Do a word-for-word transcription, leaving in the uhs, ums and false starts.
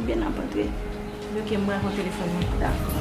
Byen, n ap antre. Ok, m pral pran telefòn mwen. Dakò.